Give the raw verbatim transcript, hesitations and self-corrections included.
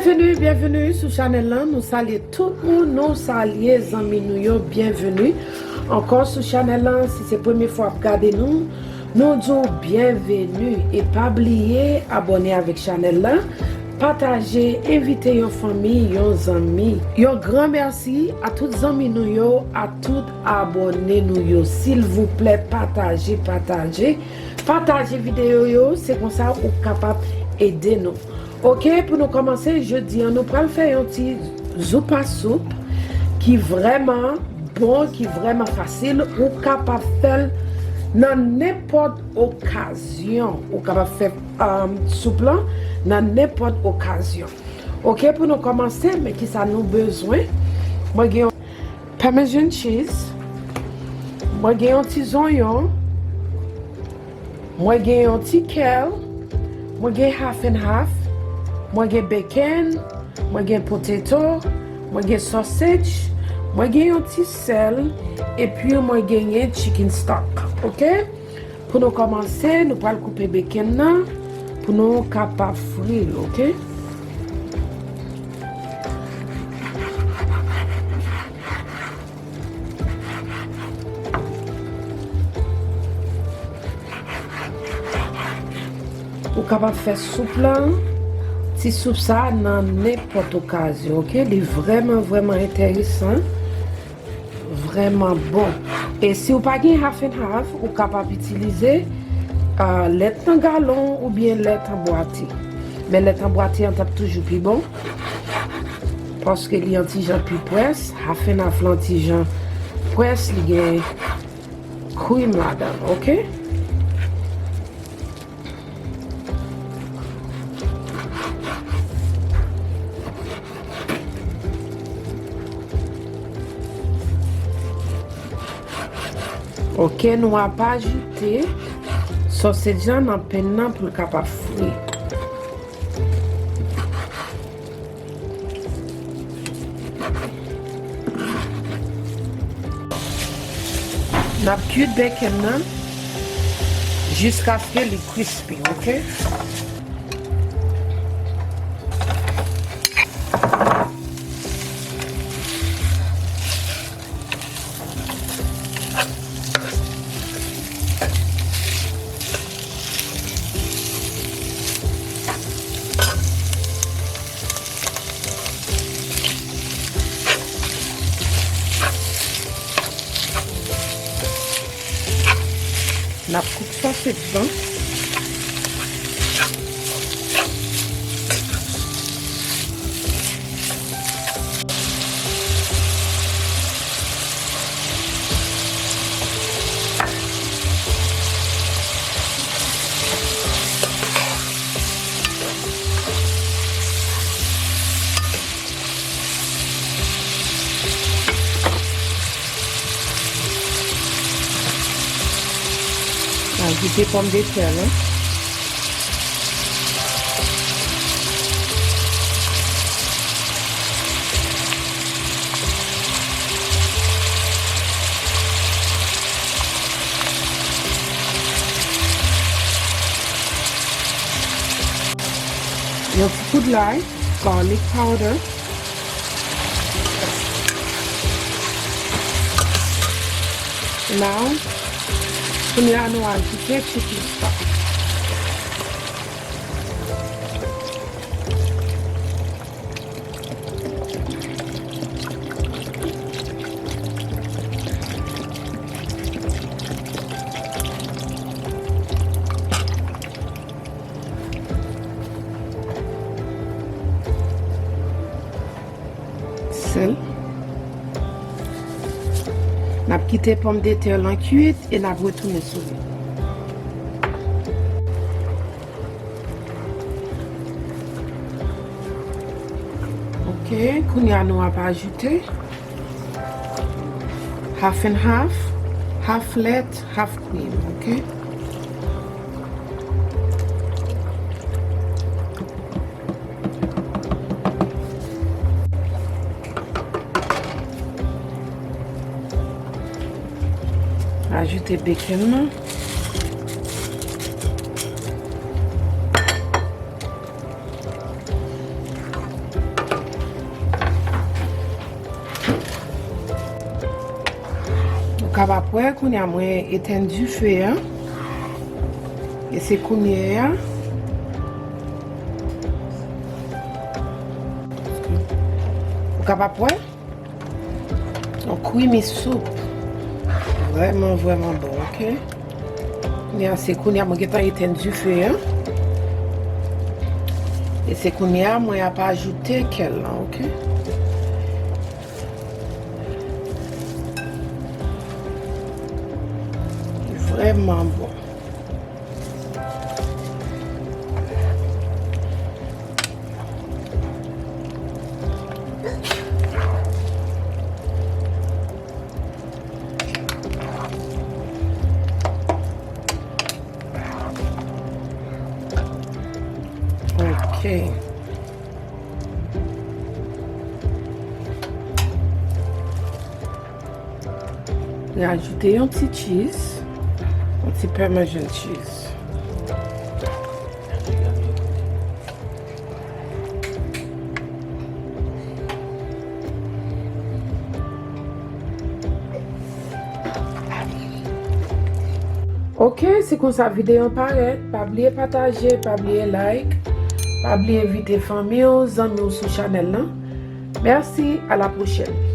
Byenveni, byenveni sou chanèl lan. Nou salye tout moun, nou salye zanmi nou yo. Byenveni ankò sou chanèl lan. Si se premye fwa w ap gade nou, nou di w byenveni. E pa bliye abòne avèk chanèl lan, pataje, envite yon fanmi, yon zanmi. Yon gran mèsi a tout zanmi nou yo, a tout abòne nou yo. Silvouplè, pataje, pataje. Pataje videyo yo, se konsa ou kapab ede nou. Oke, pou nou kòmanse, jodi a, nou pral fè yon ti zoupa soup ki vrèman bon, ki vrèman fasil. Ou kapab fè l nan nenpòt okazyon. Ou kapab fè, um, soup lan nan nenpòt okazyon. Oke, pou nou kòmanse, men kisa nou bezwen? Mwen gen yon Parmesan cheese. Mwen gen yon ti zonyon. Mwen gen yon ti kèl. Mwen gen half and half. Mwen gen bacon. Mwen gen potato. Mwen gen sausage. Mwen gen yon ti sèl. Epi mwen genyen chicken stock. Oke? Pou nou kòmanse, nou pral koupe bacon nan pou nou kapab fri l, oke? Ou kapab fè soup lan, ti soup sa nan nenpòt okazyon, oke? Li vrèman, vrèman enteresan. Vrèman bon. E si w pa gen half and half, ou kapab itilize, ah, lèt nan galon oubyen lèt an bwate. Men lèt an bwate an t ap toujou pi bon. Paske li an ti jan pi près, half and half lan ti jan près, li gen cream ladan l, oke? Oke, nou ap ajoute sausage lan nan pen nan pou l kapab fri. N ap kuit bacon nan jiskaske li crispy, oke? N ap koup sausage lan. Ajoute pòmdetè lan. Yon ti kout lay, garlic powder. Now, kounye a nou ajoute chicken stock. Sèl. N ap kite pòmdetè lan kuit e n ap retounen sou li. Oke, kounye a nou ap ajoute half and half, half lèt, half cream, oke? Ajoute bacon nan. N Ou kapab wè, kounye a mwen etenn dife a. E se kounye a. Ou kapab wè? Yon creamy soup. Vrèman, vrèman bon, oke? Kounye a, se kounye a mwen gentan etenn dife a. E se kounye a mwen ap ajoute kèl lan, oke? Li vrèman bon. Ok. Rajoute yon ti cheese, yon ti Parmesan cheese. Ok, se konsa videyo an parèt. Pa bliye pataje, pa bliye like, pa bliye envite fanmi w, zanmi w sou chanèl lan. Mèsi, a la pwochèn.